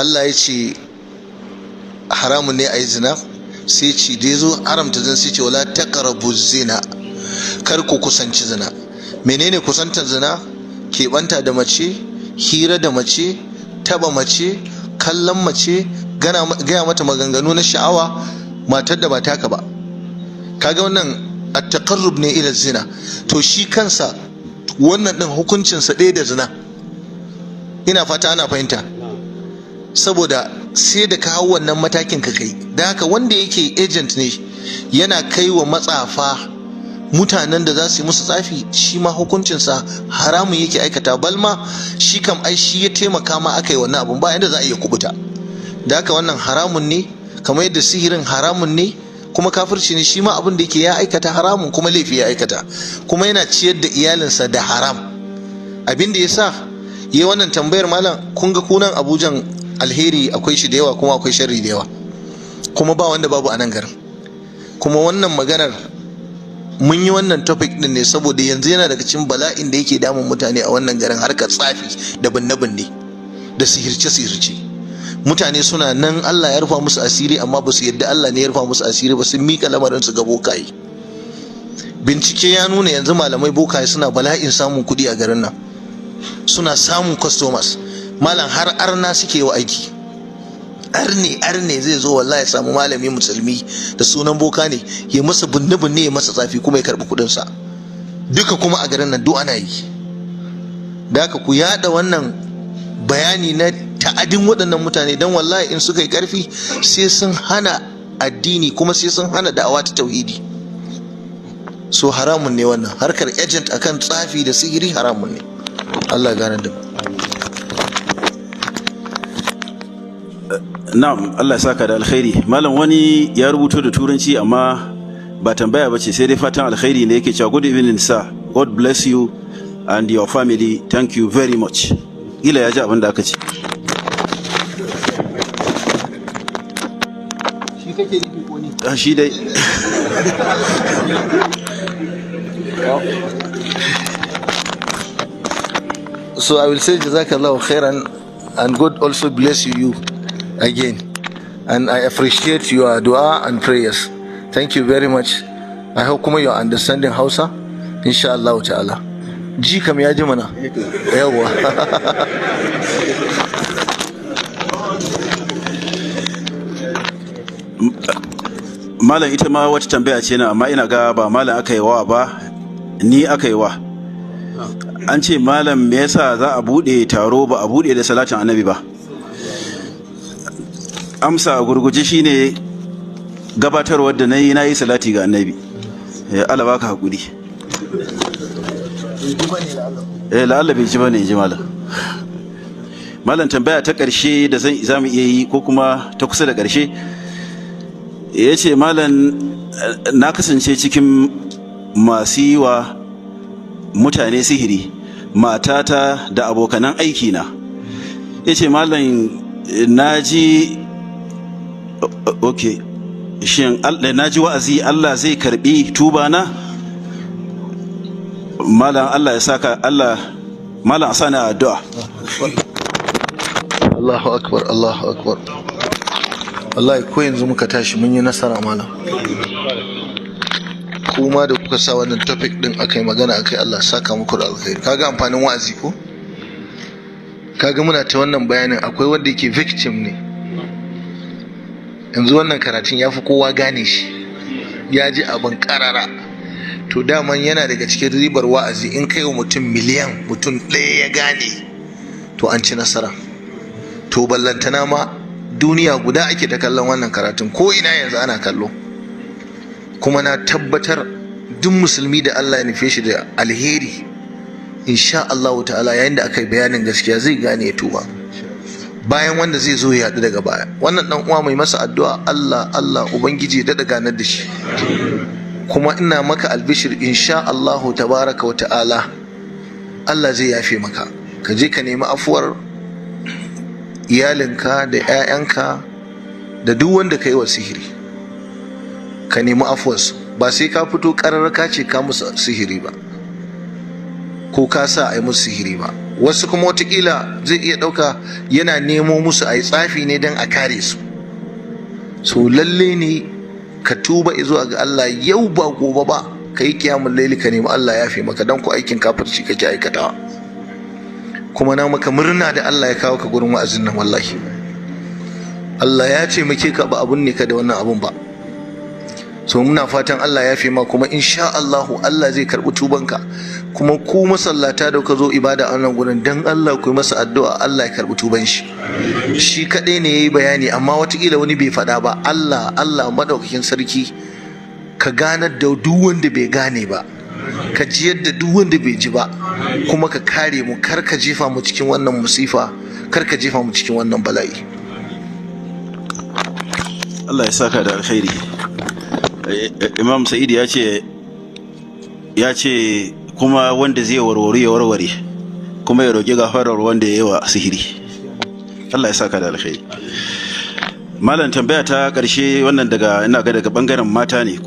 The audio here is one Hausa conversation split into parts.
Allah ya ce haramun ne a yi zina, sai ce da ya zo haramta zina sai ce wala taqrabu zina, kar ku kusanci zina. Menene kusantar zina? Keɓanta da mace, hira da mace, taba mace, kallon mace, gaya mata maganganu na sha'awa, matar da ba taka ba. Kaga wannan at-taqarrub ne ila zina. To shi kansa wannan din hukuncinsa ɗaya da zina. Ina fata ana fahimta. Saboda sai da ka hau wannan matakin ka kai. Da haka wanda yake agent ne yana kai wa matsafa mutanen da za su yi musu tsafi, shi ma hukuncinsa haramun yake aikata. Balma shi kam ai shi ya taimaka ma aka yi wannan abun, ba yadda za a iya kubuta. Da haka wannan haramun ne, kamar yadda sihirin haramun ne kuma kafirci ne. Shi ma abin da yake ya aikata haramun kuma laifi ya aikata, kuma yana ciyar da iyalinsa da haram. Abin da ya sa yi wannan tambayar, malam, kun ga kunan Abujan alheri akwai shi da yawa kuma akwai sharri da yawa, kuma ba wanda babu a nan garin. Kuma wannan maganar mun yi wannan topic din ne saboda yanzu yana daga cikin bala'in da yake damun mutane a wannan garin, harkar tsafi da binne-binne da sihirce-sihirce. Mutane suna nan Allah ya rufa musu asiri, amma ba su yadda Allah ne ya rufa musu asiri ba, sun mika lamarin su ga bokaye. Bincike ya nuna yanzu malamai bokaye suna bala'in samun kuɗi a garin nan, suna samun customers. Malam, har arna suke wa aiki. Arne, arne zai zo wallahi ya samu malami musulmi da sunan boka ne, ya masa binne binne, ya masa tsafi, kuma ya karbi kuɗin sa duka. Kuma a garin nan duk ana yi. Da haka ku yada wannan bayani na ta'adin waɗannan mutane, don wallahi in suka yi ƙarfi sai sun hana addini, kuma sai sun hana da'awa ta tauhidi. So haramun ne wannan harkar agent akan tsafi da sihiri, haramun ne. Allah ya gane da mu. Na'am, Allah ya saka da alkhairi. Malam, wani ya rubuto da Turanci, amma ba tambaya bace, sai dai fatan alkhairi ne. Yake cewa, "Good evening, sir. God bless you and your family. Thank you very much." Kila ya ji abin da aka ce. Shi kake nufi ko ni? Ah, shi dai. So I will say Jazakallah khairan and God also bless you again. And I appreciate your dua and prayers. Thank you very much. I hope kuma you are understanding Hausa. Insha Allah ta'ala. Ji kam ya ji mana. Yawwa. Malam, ita ma wata tambaya ce na, amma ina ga ba malam aka yi wa ba, ni aka yi wa. An ce, malam, me yasa za a bude taro ba a bude da salatin Annabi ba? Amsa a gurguje shine gabatarwar da na yi, na yi salati ga Annabi. Allah baka hakuri. La'alla bai ji bane, ji malam. Malam, tambaya ta ƙarshe da zan za mu iya yi, ko kuma ta kusa da ƙarshe, ya ce, malam, na kasance cikin masu yi wa mutane sihiri, matata da abokanan aikina. Ya ce, malam, na ji, ok, shin na ji wa'azi, Allah zai karbi tuba na? Malam, Allah ya saka, Allah, malam, a sani a addu'a. Allahu akbar, Allahu akbar. Wallahi ko yanzu muka tashi mun yi nasara, malam. Kuma da kuka sa wannan topic din aka yi magana akai, Allah saka muku da alkhairi. Kaga amfanin wa'azi ko? Kaga muna ta wannan bayanin, akwai wanda yake victim ne. Yanzu wannan karatun ya fi kowa gane shi. Ya ji abin karara. To daman yana daga cikin ribar wa'azi, in kai wa mutum miliyan, mutum ɗaya ya gane, to an ci nasara. To ballantana ma duniya guda ake ta kallon wannan karatun, ko ina yanzu ana kallo. Kuma na tabbatar duk musulmi da Allah ya nufe shi da alheri, insha Allah ta'ala, yayin da aka yi bayanin gaskiya zai gane ya tuba, bayan wanda zai zo ya haɗu daga baya. Wannan dan uwa mai masa addu'a, Allah, Allah ubangiji ya daɗa ganar da shi. Kuma ina maka albishir, insha Allah tabaraka wa ta'ala, Allah zai yafe maka. Ka je ka nemi afuwar iyalinka da 'ya'yanka da duk wanda ka yi wa sihiri, ka nemi afuwarsu. Ba sai ka fito ƙarar ka ce ka musu sihiri ba ko ka sa a yi musu sihiri ba. Wasu kuma watakila zai iya ɗauka yana nemo musu a yi tsafi ne don a kare su. So lalle ne ka tuba zuwa ga Allah yau ba gobe ba, ka yi kiyamun laili, ka nemi Allah ya fi maka, don ku aikin kafirci kake aikatawa. Kuma na maka murna da Allah ya kawo ka gurin wa'azin nan. Wallahi Allah ya ce muke ka ba abun ne ka da wannan abun ba. So muna fatan Allah ya fi ma, kuma insha Allahu Allah zai karɓi tubanka. Kuma ku masallata da ka zo ibada a wannan gurin, dan Allah ku yi masa addu'a Allah ya karɓi tuban shi. Shi kaɗai ne yayi bayani, amma watakila wani bai faɗa ba. Allah, Allah madaukakin sarki, ka ganar da duk wanda bai gane ba, ka jiyar da duk wanda bai ji ba, kuma ka kare mu, kar ka jefa mu cikin wannan musifa, kar ka jefa mu cikin wannan bala'i. Allah ya saka da alkhairi. Imam Sa'id ya ce kuma wanda zai warware ya warware, kuma ya roƙi gafarar wanda ya yi wa sihiri. Allah ya saka da alkhairi. Malam, tambaya ta ƙarshe, wannan daga, ina ga daga bangaren mata ne,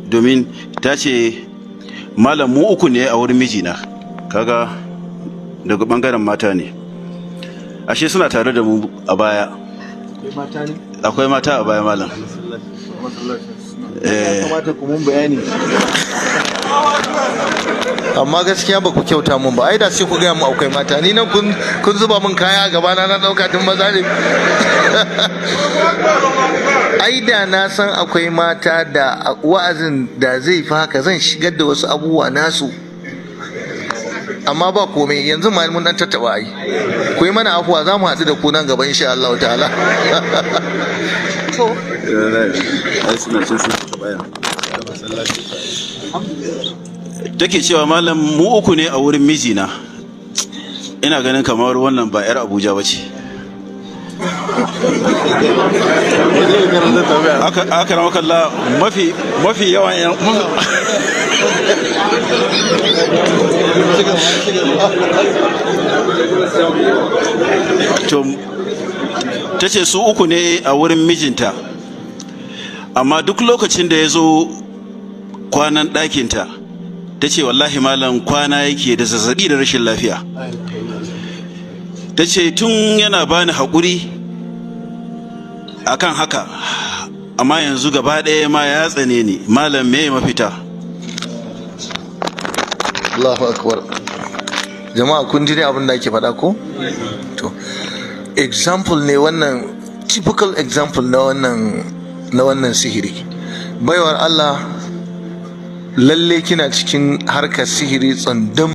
domin ta ce, "Malam, mu uku ne a wurin mijina." Kaga daga bangaren mata ne, ashe suna tare da mu a baya. Akwai mata a baya, malam. Ya kamata ku mun bayani, amma gaskiya ba ku kyauta mun ba. Ai da sai ku gaya mu akwai mata. Ni nan kun zuba mun kaya a gaba na, na dauka tun maza ne. Ai da na san akwai mata, da wa'azin da zai fi haka, zan shigar da wasu abubuwa nasu. Amma ba komai, yanzu ma mun dan tattaba. Ai ku yi mana afuwa, za mu haɗu da ku nan gaba insha Allah ta'ala. To. Ai suna cin sun baya. Take cewa, "Malam, mu uku ne a wurin mijina." Ina ganin kamar wannan ba 'yar Abuja ba ce. Aka ramakalla mafi yawan 'yan to, ta ce su uku ne a wurin mijinta, amma duk lokacin da ya zo kwanan ɗakinta, ta ce wallahi malam, kwana yake da zazzabi da rashin lafiya. Ta ce tun yana bani haƙuri akan haka, amma yanzu gaba ɗaya ma ya tsane ni. Malam, me mafita? Allahu akbar. Jama'a, kun ji ne abin da ake faɗa ko? To, example ne wannan, typical example na wannan sihiri. Baiwar Allah, lalle kina cikin harkar sihiri tsandam.